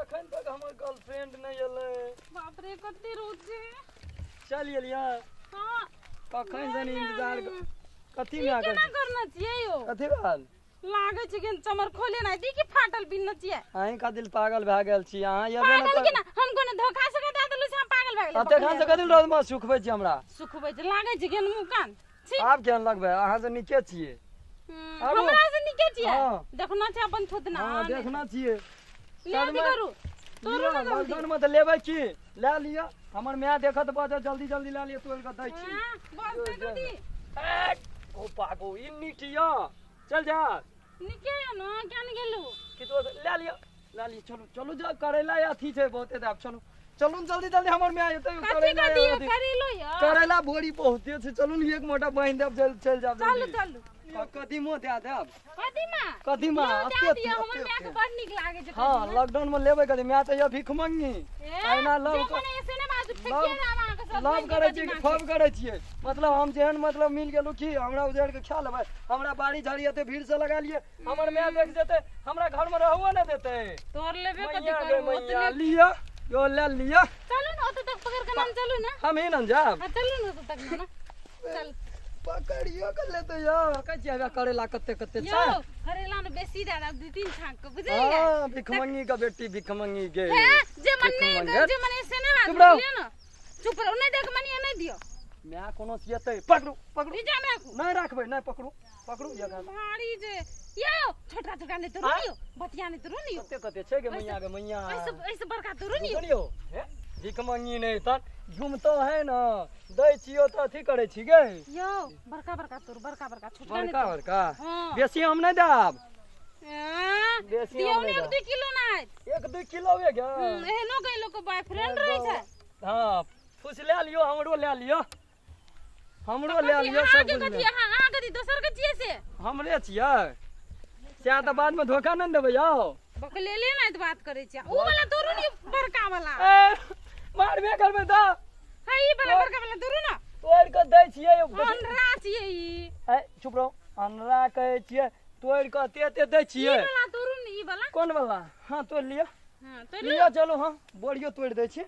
अखन तक हमर गर्लफ्रेंड नहि एलै। बाप रे कते रौद छै। चल एलियै? हां। कखन से इंतजार कथी में केना करना छियै यो? कथी भेल? लागै छै कि चमर खोले नै दी कि फाटल बिन छियै। अहीं का दिल पागल भए गेल छी अहाँ। एबे न पागल केना? हम कोनो धोखा से दे देलु छी, हम पागल भए गेलै। तखन से कथी रौद में सुखबै छी हमरा? सुखबै छै, लागै छै कि मुँह कान। आब केहन लगबै? अहाँ से नीके छियै। हमरा से नीके छियै? देखना छै अपन थुतना। हां देखना छियै। ले करू तोरू न लॉकडाउन में त लेबै की? ले लिअ, हमर my देखत बजत, जल्दी जल्दी ले लिअ, तोड़ के दै छी। बस दे दी। ओ पागो ई नीक य, चल जा। नीके य न, केन गेलु? कि तो ले लिअ, ले लिअ, चलू चलू जा। करैला अथी छै बहुते दाब, चलू चलू जल्दी जल्दी, हमर my एतै। करैला करेलो य, करैला बोरी बहुते छै, चलू ने एक मोटा बान्हि देब, चल जाब। चलू चलू। कदीमो दे देब। कदीमा? कदीमा अते हमर my के बड़ नीक लागे छै। हां लॉकडाउन में लेबै कदीमा, my चाहिए भीख मंगी। एना लव लव करै छियै कि फब करै छियै? मतलब हम जेहन मतलब मिल गेलु की हमरा उजड़ के खा लेबै? हमरा बाड़ी झाड़ी एते भीड़ से लगा लिए, हमर my देख जेतै, हमरा घर में रहबो न देतै। तोर लेबे कथी करू? ओतने लिअ यो, ले लिअ। चलू न ओते तक पकड़ के नाम चलू न। हम ही न जाब। हां चलू न ओते तक न चल। पकड़ियो के लेते यो। कहै छियै हवे करेला कते कते छै। यो करेला ने बेसी दे देब, 2-3 छाक के, बुझलियै? हां भिखमंगी के बेटी भिखमंगी के। हे जे मन नहीं जे मन से ना बात बुझलियै न। चुप रहो, नहीं देख मनिया नहीं दियो। My कोनो सियतै, पकड़ू पकड़ू। ई जा my को नहीं राखबै, नहीं पकड़ू पकड़ू जगह भारी जे यो छोटका छोटका नहीं तोरू नियो, बतिया नहीं तोरू नियो। कते कते छै गे मैया गे मैया? ऐसे ऐसे बड़का तोरू नियो। सुनियो हे भिखमंगी नहीं त घुमतो है न, दै छियो त अथी करै छी गे। यो बड़का बड़का तोर, बड़का बड़का छोटका नहीं, बड़का बड़का। बेसी हम नहीं देब। बेसी हम नहीं 1-2 किलो ना 1-2 किलो वे गे। एहनो के लोग बॉयफ्रेंड रहै छै। हां फुस ले लियो, हमरो ले लियो, हमरो ले लियो सब कुछ। कथी अहाँ अहाँ कथी दोसर के छियै? से हमरे छियै। से त बाद में धोखा न देबै यौ। बकलेले नै त बात करै छियै। उ वाला तोरू नि बड़का वाला। ए मारबे करबै त। है ई वाला बड़का वाला तोरू न। तोड़ के दै छियै। अनरा छियै ई। ए चुप रहो, अनरा कहै छियै, तोड़ के एते एते दै छियै। ई वाला तोरू न, ई वाला। कोन वाला? हां तोड़ लिअ। हां तोड़ लिअ, चलू। हां बोरियो तोड़ दै छियै।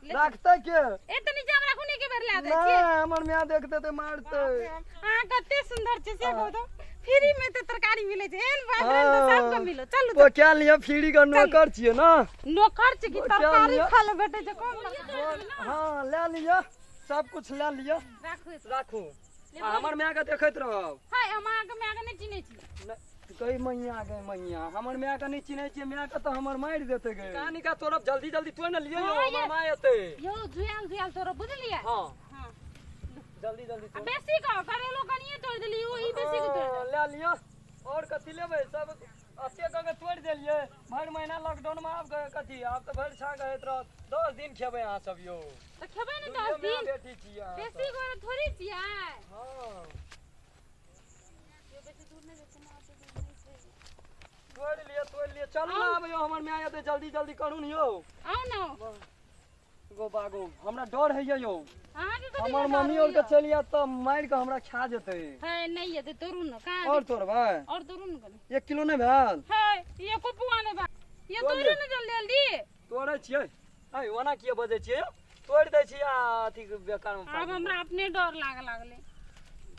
राखतै के? एतनी जाम राखू ने के बेर ला दै छियै। नै हमर my देखतै त मारतै। अहाँ कते सुंदर छै से कहू त। फ्री में त तरकारी मिलै छै, एहन बॉयफ्रेंड त सबके मिलो। चलू तो क्या लिअ, फ्री के नौकर छियै न। नौकर छै कि तरकारी खा ले भेटै छै कम। हां ले लिअ, सब कुछ ले लिअ। राखू राखू। हमर my के देखैत रहब। हाय हम अहाँ के my के नै चिन्है छी। गई मैया गई मैया, हमर my के नहीं चिन्है छियै, my के त हमर मारि देतै गे। कहानी का तोड़ब जल्दी जल्दी तोड़ न लिअ यौ, हमर my एतै। यो जुयाल जुयाल तोड़ब बुझलियै? हां हां जल्दी जल्दी तोड़। बेसी का करेलो कनिए तोड़ देली, ओ ई बेसी के तोड़। ले लिअ। और कथी लेबै? सब अते क के तोड़ देलियै। भरि महीना लॉकडाउन में आब कथी, आब त भरि छाक होइत रहत। 10 दिन खेबै अहाँ सब यौ। त खेबै ने 10 दिन? बेटी छियै बेसी गोरे थोड़ी छियै। हां तोड़ लिअ तोड़ लिअ। चलू न आब यौ, हमर my एतै, जल्दी जल्दी करू न यौ। आउ न गो बागो, हमरा डर होइया यौ। अहाँ के हमर मम्मी और के चलि आयत त मारि के हमरा खा जेतै। है नहीं एतै, तोरू न। कहाँ और तोड़बै? और तोरू न कनी। 1 किलो नहि भेल? है एको पुआ नहि भेल। ये तोरू न जल्दी जल्दी। तोड़ै छियै। है ओना किए बजै छियै यौ? तोड़ि दै छियै आ अथी बेकार में। आब हमरा अपने डर लागे लागलै।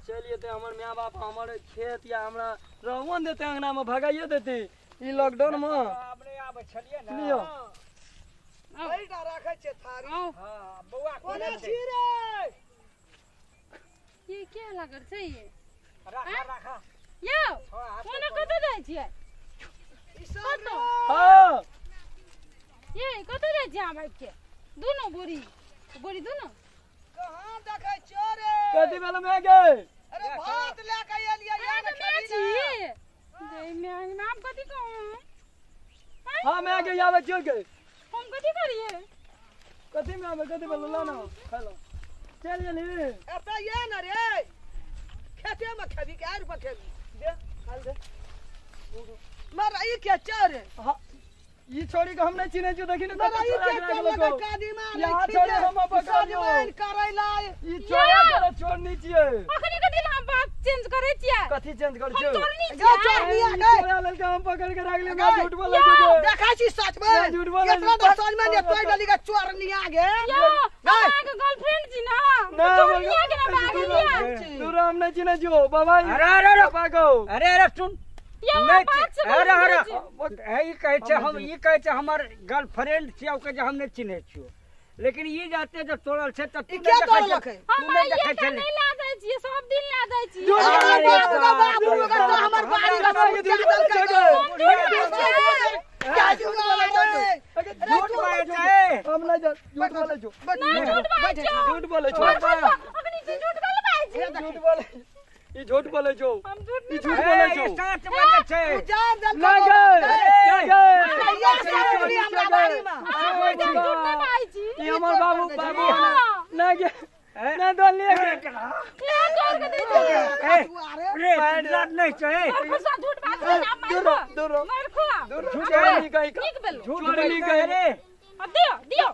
चलि एतै हमर my बाप, हमर खेत या हमरा रहबो ने देतै, अंगना में भगाइए देतै ई लॉकडाउन में। अपने आबै छलियै ने। लिअ। एहिटा राखै छियै थारी। हां बौआ कोना छी रे? ये के लागल छै ये? राखा राखा। यौ कोना कतऽ जाइ छियै? कतऽ? हां ये कतऽ जाइ छियै अहाँ भागि के? दुनू बोरी बोरी दुनू कहाँ देखै छियो रे? कथी भेल my गे? अरे भात लए के एलियै। अहाँके my छी? जय my, आब कथी कहू? हां my गे आबै छियो गे। हम कथी करियै? कथी में आबै? कथी भेल? ला ना खा लो। चल गेली। एतऽ ये न रे, खेते में खेबी के आरि पर खेबी? दे खा दे। मर ई के चोर? हां ई छोड़ी के हम नहीं चिन्है छियो, देखी न मर ई के चोर? कदीमा यहाँ छोड़ी हम पकड़ लियो। करैला ई चोरा चोरा चोरनी छियै। अखनी कथी ला हम बात चेंज करै छियै? कथी चेंज करै छियै? हम चोरनी छियै। चोरनी आ गई। चोरा लड़का हम पकड़ के राख ले। मैं झूठ बोलै छियै? देखै छी सच में झूठ बोलै। एतना त समझ में ने तोड़ डली के चोरनी आ गे यो हमरा के गर्लफ्रेंड छी ना चोरनिया के ना भाग लिया तू राम नहीं चिन्है छियो बाबा। अरे अरे बाबा गो अरे अरे सुन यो नहीं अरे अरे ई कहै छै हम ई कहै छै हमर गर्लफ्रेंड छियै ओ कहै छै हम नहि चिन्है छियो लेकिन ई जाते जब तोड़ल छै त तू ई के तोड़लक है? हम आइए के नहीं ला जाइ छियै सब दिन ला जाइ छियै। हमर बाप के बाबू के तो हमर बाड़ी के क्या झूठ बोलै झूठ बाजै छै हम नहीं झूठ बोलै छौ नहीं झूठ बाजै छौ झूठ बोलै छौ अखनी झूठ बोलै बाजै झूठ बोलै ई झूठ बोलै छौ हम झूठ ई झूठ बोलै छौ सच बाजै छै तू जान दल ना गे ना गे या सब हमरा बाड़ी में झूठ नहीं बाजै छी ई हमर बाबू बाबू ना गे ना दोलिए के ये तोड़ के दे दे रे लाज नहीं छै खुशा झूठ बाजै ना दूर दूर मार खो दूर चोरनी कहि नीक बेलो झूठ चोरनी बोलै कहि रे दियो दियो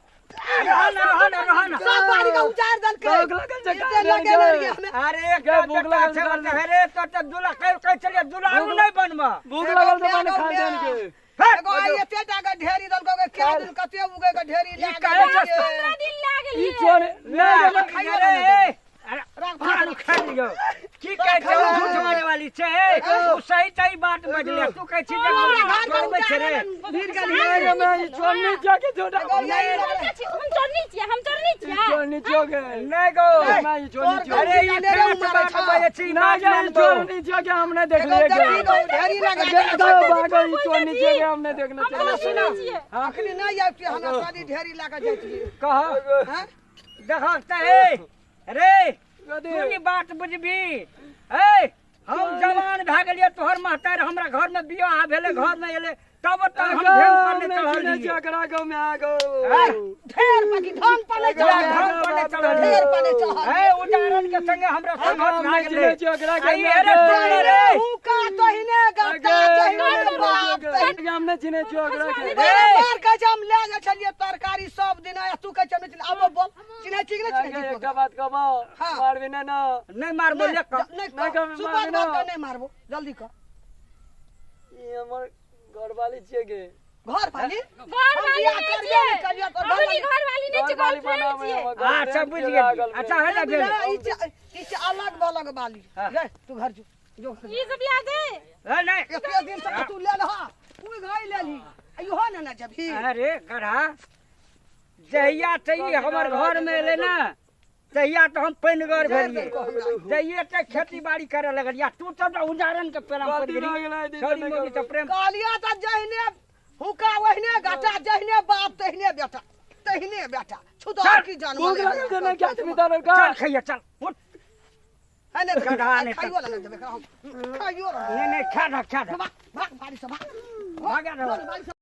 रहन रहन रहन सब बाड़ी के उजाड़ दल के भूख लगल छै एते लगे लगे हमे अरे गे भूख लगल छै अरे तो त दूल्हा कह कह चलिए दूल्हा नहीं बनबा भूख लगल छै मन खा देन के एगो आई एते टा के ढेरी दल के क्या दिन कते उगे के ढेरी ई लाग कहै छै 15 दिन लागल ई चोर ना खाइयो रे अरे खानु खा लियो की कहै छै झूठ मारे वाली छै ओ सही सही बात बजले तू कहै छी जे हमरा घर चोरबै छै रे भीड़ गेल ना गे मैं ई चोरनी छियो के झूठ हम चोरनी छियै हम चोरनी छियै चोरनी छियो गे नहीं गो मैं ई चोरनी छियो अरे ई सच बात बजै छी ना गे ई चोरनी छियो के हम नहीं देखलिए एगो गे देखी ढेरी लगा गे बाबा ई चोरनी छियो के हम नहीं देखने हम चलिए छियै अखनी नहीं आबती हमरा शादी ढेरी लगा जाती कह हां देखक त ए रे तू ई बात बुझबी ए हम जवान भए गेलियै तोहर महतार हमरा घर में बियाह भेलै घर में एलै तब तक हम ढेर पर नहीं चढ़ल रहियै। एकरा गो में आ गो ढेर पकी ढंग पर नहीं ढंग चढ़ल पर नहीं चढ़ल ढेर पर नहीं चढ़ल ए उदाहरण के संगे हमरा संगत हम भए नहीं गेलै चिन्है छियै एकरा के आई अरे सुन रे हुका तहिने गत्ता तहिने बाप तहिने हम नहीं चिन्है छियै एकरा के बार कहै छै हम ले जाइ छलियै तरकारी सब दिन आ तू कहै छै हम नहि चिन्है। आब बोल चिन्है छी कि नहि चिन्है छी एकटा बात कहबो हाँ। मारबी ना ना नहीं मारबो ले कह नहीं नहीं कह कह, सुपर मारबी बात ना। कह नहीं मारबो जल्दी कह ई हमर घरवाली छियै गे घर वाली घर हम वाली बियाह नहीं करबे छियै नहीं करियो तोर हमनी घरवाली। घर वाली नहीं छियै घरवाली गर्लफ्रेंड बनाबै छियै हमर अच्छा गर्लफ्रेंड बुझि छियै, गेली गर्लफ्रेंड। अच्छा है ना भेल ई च अलग बलग वाली रे तू घर जो जो घर ई सब याद है ए नहीं एते दिन से तू ले लहा तू घर ले ली इहो ने ना जबही अरे गढ़ा जहिया से ई हमर घर में एलै ना तहिया तो हम पनिगर भेलियै जहिये ते खेती बाड़ी करे लगलियै तू सब उदाहरण के प्रेम पड़ गलती गेली भऽ गेलै, दीदी, छोरी नहि मौगी से करबै। प्रेम कहलिया त जहिने हुका ओहिने गाटा जहिने बाप तहिने बेटा तहिने बेटा छुदर की जानवर भूख लगल छै ना क्या भीतर का चल खैया चल उठ है ने गधा नहि खाइयो ला देबे हम खाइयो ला नहीं नहीं खा खा भाग भाग बाड़ी से भाग भागा भाग बाड़ी से।